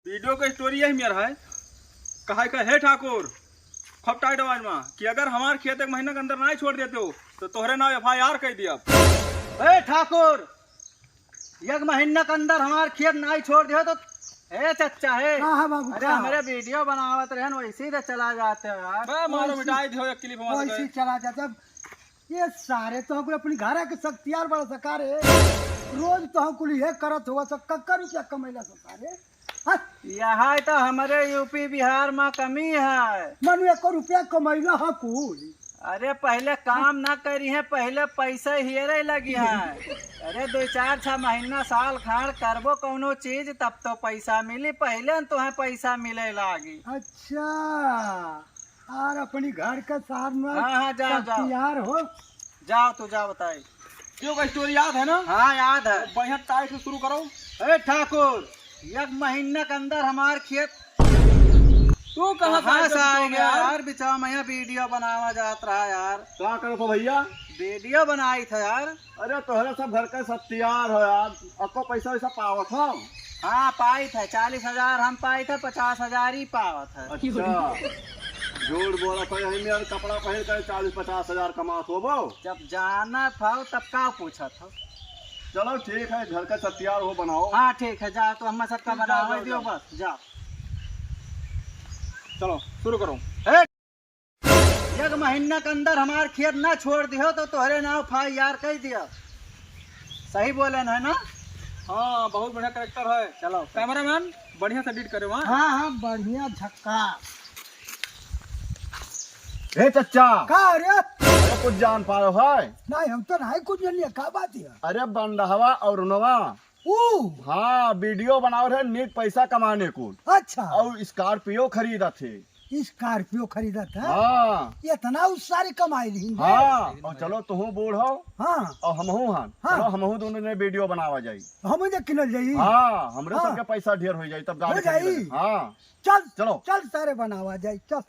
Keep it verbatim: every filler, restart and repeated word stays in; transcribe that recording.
वीडियो का स्टोरी यही मेर है। कहा है कि हे ठाकुर, खूब टाइट आवाज मा, कि अगर हमार खेत एक महीना के अंदर नाहीं छोड़ देते हो तो तोहरे नाव एफ आई आर कर दिया। ए ठाकुर, एक महीना के अंदर हमार खेत नाहीं छोड़ दियो तो, ए चच्चा, हे। हाँ, हाँ बाबू, अरे का? हमरे वीडियो बनावत रहन, वैसे ही तो चला जाते हो यार। बे, मारो वैसे, मिटाई दियो एक क्लिप हमारे वैसे ही पे। चला जाते। अब ये सारे तो हमको अपनी घर के सख्तियार बड़ा सका रे। रोज तो हम कुल ये करत हुआ सब कक्का रुपया कमैला सब सारे। हाँ? यहाँ तो हमारे यू पी बिहार में कमी है। मनु एको रुपया कमैला है कुल। अरे पहले काम ना करी है, पहले पैसा हेरे लगी है। अरे दो चार छह महीना साल खाड़ करबो कौनो चीज, तब तो पैसा मिली, पहले न तुम्हें पैसा मिले लागी। अच्छा, और अपनी घर के सामने हाँ, हाँ, जाओ, जाओ। तैयार हो। जाओ, तू जाओ, बताई। क्यों का स्टोरी याद है ना? हाँ, याद है। बढ़िया टाइट से शुरू करो। अरे ठाकुर, एक महीना के अंदर हमार खेत तू कहाँ से कहाँ आ से गया आएगा यार? यार? बिचारा मैं वीडियो बनावा जात रहा यार। का करो तो भैया? वीडियो बनाई था यार। अरे तोहरे सब घर का सब तैयार हो यार, अको पैसा वैसा पावत हो? हाँ, पाई था, चालीस हजार हम पाई था, पचास हजार ही पावत है। अच्छा, झूठ बोला था यही में यार, कपड़ा पहन कर चालीस पचास हजार कमात हो वो। जब जाना था तब का पूछा था? चलो ठीक है, घर का सब तैयार हो, बनाओ। हाँ ठीक है, जाओ तो हम सबका जाओ, बनावे जाओ, दियो जाओ। बस, जाओ। चलो शुरू करो। ए, एक महीना के अंदर हमार खेत ना छोड़ दियो तो तोहरे नाव एफ आई आर कर दिया। सही बोले न, है ना? हाँ, बहुत बढ़िया कैरेक्टर है। चलो। कैमरामैन, बढ़िया से एडिट करे वहाँ। हाँ, हाँ, बढ़िया झक्का। ए चच्चा। का रे? अरे कुछ जान पायो है? नहीं, हम तो नहीं कुछ जानिए, का बात है? अरे बंडहवा और नवा। ऊ। हाँ, वीडियो बनाओ रहे नीक पैसा कमाने को। अच्छा। और स्कॉर्पियो खरीदा थे। स्कॉर्पियो खरीदा था? हाँ। इतना उस सारी कमाई ली। हाँ, और चलो तुहू बूढ़ हो। हाँ। और हमहू हन। हाँ। चलो हमहू दोनों ने वीडियो बनावा जाई। हम जे किनल जाई। हाँ, हमरे हाँ। सबके पैसा ढेर हो जाई तब हो गाड़ी जाई। खरीदे। हाँ। चल, चलो। चल सारे बनावा जाई, चल।